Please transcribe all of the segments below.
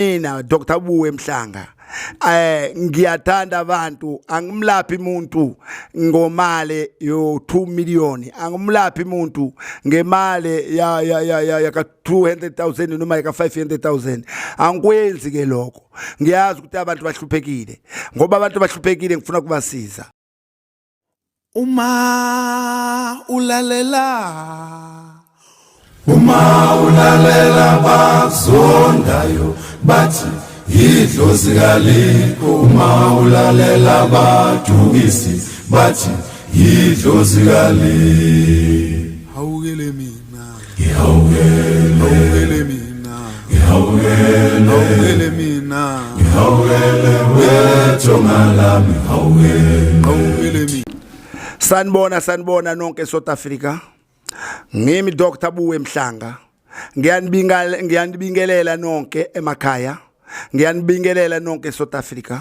Mina Dr Buwe Mhlanga, ngiyathanda abantu. Angimlaphi umuntu ngomali yo 2 million, angimlaphi umuntu ngemali ya ka 200,000 noma ka 500,000. Angikwenzi ke lokho. Ngiyazi ukuthi abantu bahluphekile. Ngoba abantu bahluphekile, ngifuna kubasiza. Uma ulalela, Uma ulalela bazondayo bathi idlozi kalikho. Uma ulalela badukisi bathi idlozi kalikho. Hawukele mina. Ngihawukele. Hawukele mina. Ngihawukele. Hawukele mina. Ngihawukele wethonga lami, hawukele. Hawukele mina. Sanibona, sanibona nonke South Africa. Ngimi Dr Buwe Mhlanga. Ngiyanibingela, ngiyanibingelela nonke emakhaya. Ngiyanibingelela nonke South Africa.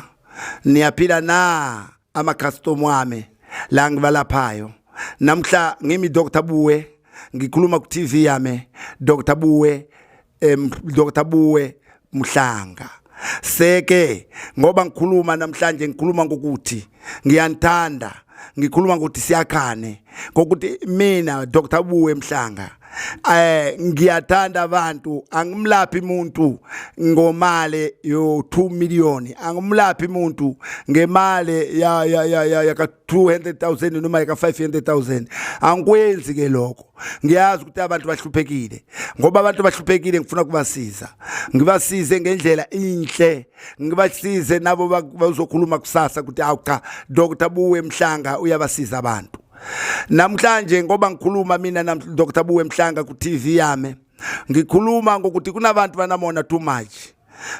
Niyaphila na, ama customer wami la ngibalaphayo? Namhla ngimi Dr Buwe, ngikhuluma ku TV yami, Dr Buwe, Dr Buwe Mhlanga. Seke ngoba ngikhuluma namhlanje, ngikhuluma ngokuthi ngiyanithanda, ngikhuluma ngokuthi siyakhane, ngokuthi mina Dr Buwe Mhlanga, ngiyathanda abantu. Angimlaphi umuntu ngomali yo 2 million, angimlaphi umuntu ngemali ya ka 200,000 noma ka 500,000. Angikwenzi ke lokho. Ngiyazi ukuthi abantu bahluphekile. Ngoba abantu bahluphekile, ngifuna kubasiza, ngibasize ngendlela inhle, ngibasize nabo bazokhuluma kusasa ukuthi awu cha, Dr Buwe Mhlanga uyabasiza abantu. Namhlanje ngoba ngikhuluma mina nam Dr Buwe Mhlanga ku TV yami, ngikhuluma ngokuthi kunabantu banamona too much.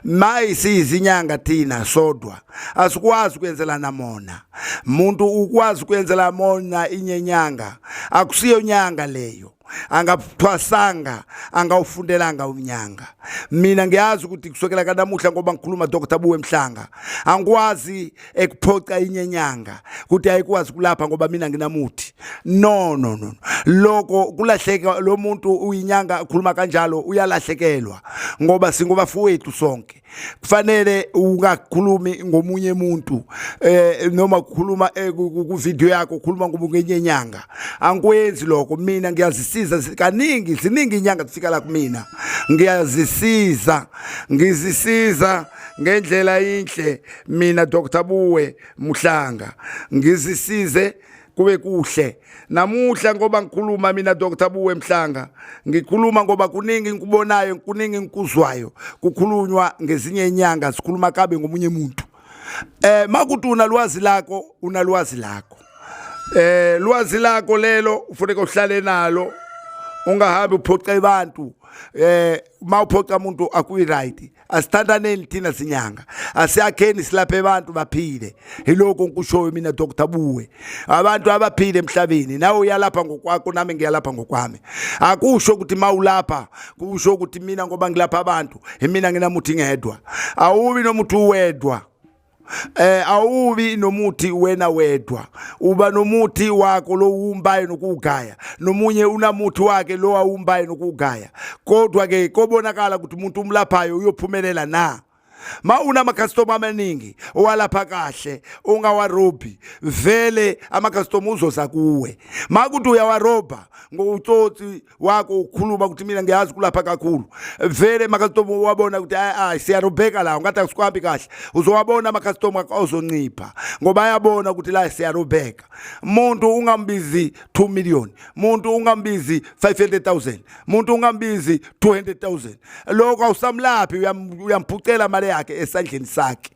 Mayi siyizinyanga thina sodwa asikwazi ukwenzelana mona. Umuntu ukwazi ukwenzela mona inyenyanga, akusiyo nyanga leyo, angathwasanga, angawufundelanga umnyanga. Mina ngiyazi ukuthi kusukela kanamuhla, ngoba ngikhuluma Dr Buwe Mhlanga, angikwazi ekuphoca inyenyanga ukuthi ayikwazi kulapha ngoba mina nginamuthi. No, no, no, lokho kulahleka. Lo muntu uyinyanga ukhuluma kanjalo uyalahlekelwa, ngoba singobafowethu sonke. Kufanele ungakhulumi ngomunye umuntu, noma ukukhuluma ku video yakho ukhuluma ngomunye inyanga. Angikwenzi lokho. Mina ngiyazisiza kaningi, ziningi inyanga zifika la kumina, ngiyazisiza, ngizisiza ngendlela inhle. Mina Dr Buwe Mhlanga ngizisize kube kuhle. Namuhla ngoba ngikhuluma mina Dr Buwe Mhlanga, ngikhuluma ngoba kuningi ngikubonayo, kuningi ngikuzwayo kukhulunywa ngezinye inyanga, sikhuluma kabe ngomunye umuntu. Makuthi unalwazi lakho, unalwazi lakho, lwazi lakho lelo ufuneka uhlale nalo, ungahambi uphoqa abantu. Mawuphoqa umuntu akuyi right. Asithandaneni thina sinyanga, asiyakheni, silaphe abantu baphile. Yilokho ngikushoyo mina Dr Buwe. Abantu abaphile emhlabeni. Nawe uyalapha ngokwakho, nami ngiyalapha ngokwami. Akusho ukuthi mawulapha kusho ukuthi mina ngoba ngilapha abantu imina nginamuthi ngedwa. Awubi nomuthi uwedwa. Awubi nomuthi wena wedwa, uba nomuthi wakho lo wumbayo nokugaya, nomunye unamuthi wakhe lo awumbayo nokugaya. Kodwa ke kobonakala ukuthi umuntu umlaphayo uyophumelela na. Ma unama-customer amaningi owalapha kahle, ungawarobhi, vele ama-customer uzoza kuwe. Ma kuthi uyawarobha ngokutsotsi wakho, ukhuluma ukuthi mina ngiyazi kulapha kakhulu, vele ama-customer wabona ukuthi hayi hayi, siyarobheka la, ungathi asikuhambi kahle. Uzowabona ama-customer azoncipha ngoba ayabona ukuthi la siyarobheka. Muntu ungambizi 2 million, muntu ungambizi 500,000, muntu ungambizi 200,000, lokho awusamlaphi, uyamphucela imali yakhe esandleni sakhe.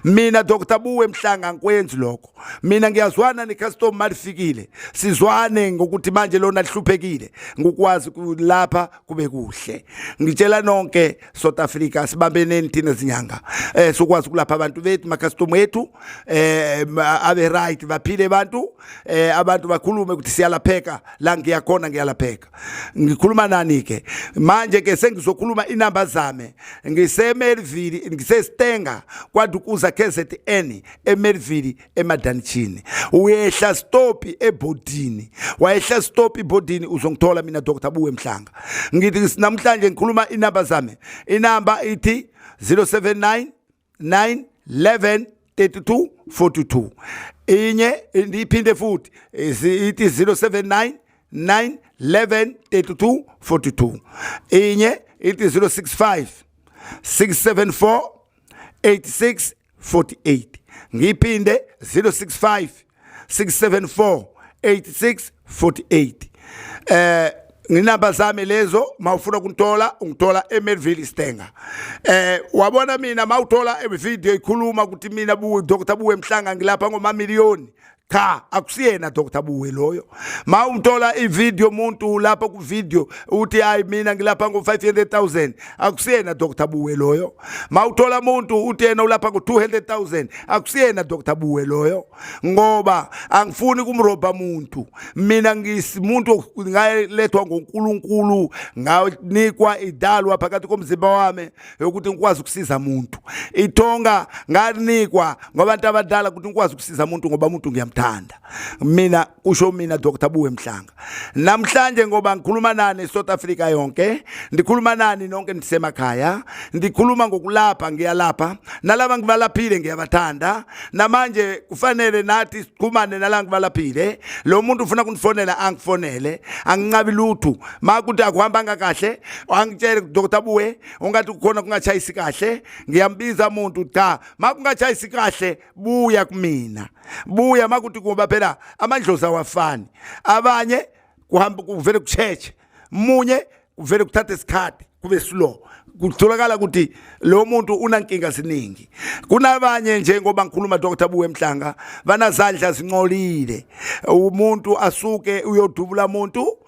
Mina Dr Buwe Mhlanga ngikwenzi lokho. Mina ngiyazwana ne-customer, malifikile sizwane ngokuthi manje lona lihluphekile, ngukwazi kulapha kube kuhle. Ngitshela nonke South Africa, sibambeneni thina zinyanga, sokwazi kulapha abantu bethu, ma-customer ethu, abe right, baphile abantu, abantu bakhulume ukuthi siyalapheka la ngiyakhona, ngiyalapheka. Ngikhuluma nani ke manje ke, sengizokhuluma inamba zami. NgiseMelville. Ngisestenga kwaDukuza KZN eMerville emadanishini. Uyehla stop ebhodini, wayehla stop ebhodini, uzongithola mina Dr Buwe Mhlanga. Ngithi namhlanje ngikhuluma inamba zami, inamba ithi 079 9 11 32 42. Inye ndiyiphinde futhi, ithi 079 9 11 32 42. Inye ithi 065 674 86 48. Ngiphinde, 065 674 86 48. Nginamba zami lezo, mawufuna ukungithola, ungithola eMelville Stenga. Wabona mina, mawuthola video ikhuluma ukuthi mina Buwe, Dr Buwe Mhlanga, ngilapha ngomamiliyoni, cha, akusiyena Dr Buwe loyo. Ma umthola ivideo, umuntu lapha ku video uthi, "Hayi, mina ngilapha ngo 500,000," akusiyena Dr Buwe loyo. Ma uthola umuntu uthi yena ulapha ngo 200,000, akusiyena Dr Buwe loyo, ngoba angifuni kumrobha muntu. Mina ngisimuntu ngayelethwa ngoNkulunkulu, nganikwa idalwa phakathi komzimba wami yokuthi ngikwazi ukusiza umuntu. Ithonga nganikwa ngabantu abadala ukuthi ngikwazi ukusiza umuntu, ngoba umuntu ngiyamthanda mina, kusho mina Dr Buwe Mhlanga. Namhlanje ngoba ngikhuluma nani South Africa yonke, ndikhuluma nani nonke nisemakhaya, ndikhuluma ngokulapha. Ngiyalapha, nalaba ngibalaphile ngiyabathanda. Namanje kufanele nathi sikhumane nala ngibalaphile. Lo muntu ufuna kungifonela, angifonele, anginqabi lutho. Makuthi akuhambanga kahle, angitshele, "Dr Buwe, ungathi kukhona kungachayisi kahle." Ngiyambiza umuntu, cha, makungachayisi kahle, buya kumina, buya. Makuthi kuba phela amandlozi awafani, abanye kuhamba kuvele kucheche, munye kuvele kuthatha isikhathi, kube slow, kutholakala ukuthi lo muntu unankinga ziningi. Kunabanye, njengoba ngikhuluma Dr Buwe Mhlanga, banazandla zincolile. Umuntu asuke uyodubula umuntu,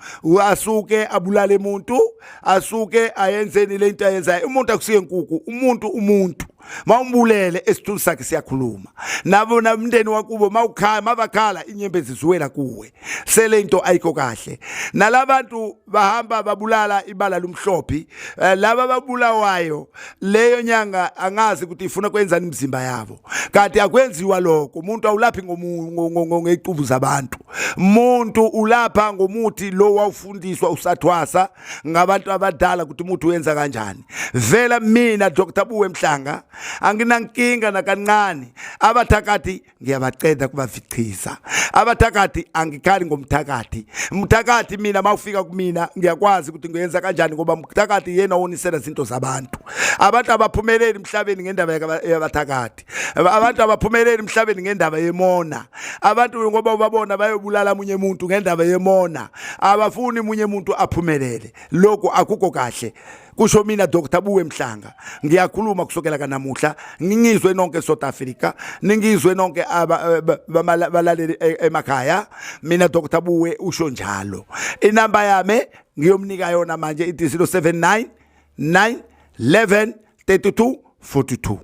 asuke abulale umuntu, asuke ayenzeni lento ayenzayo. Umuntu akusiye nkukhu, umuntu umuntu mawumbulele esithunzi sakhe siyakhuluma. Nabo namndeni wakubo mawukhala, mabakhala, inyembezi ziwela kuwe. Sele into ayikho kahle. Nalabantu bahamba babulala ibala lumhlophe, laba babulawayo leyo nyanga, angazi ukuthi ifuna kwenzani imizimba yabo, kanti akwenziwa lokho. Umuntu awulaphi ngecubu zabantu, umuntu ulapha ngomuthi lo wawufundiswa usathwasa ngabantu abadala ukuthi umuthi uyenza kanjani. Vela mina Dr Buwe Mhlanga anginankinga nakancane. Abathakathi ngiyabaceda kubavichisa abathakathi, angikhali ngomthakathi. Mthakathi mina mawufika kumina ngiyakwazi ukuthi ngiyenza kanjani, ngoba mthakathi yena wonisela izinto zabantu. Abantu abaphumeleli emhlabeni ngendaba yabathakathi, abantu abaphumeleli emhlabeni ngendaba yemona. Abantu ngoba ubabona bayobulala munye umuntu ngendaba yemona, abafuni munye umuntu aphumelele. Lokhu akukho kahle, kusho mina Dr Buwe Mhlanga. Ngiyakhuluma kusukela kanamuhla, ngingizwe nonke South Africa, ningizwe nonke abalaleli emakhaya. Mina Dr Buwe usho njalo. Inamba yami ngiyomnika yona manje, ithi 079 9 11 32 42.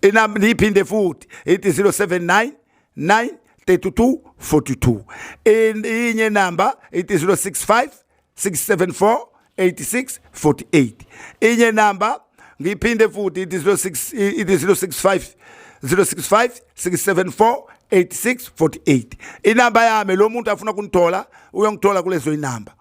Inamba niyiphinde futhi, ithi 079 9 32 42. Inye namba ithi 065 674 86 48. Inye namba ngiphinde futhi, ithi 06, ithi 065, 065 674 86 48. Inamba yami, lo muntu afuna kunithola uyongithola kulezo inamba.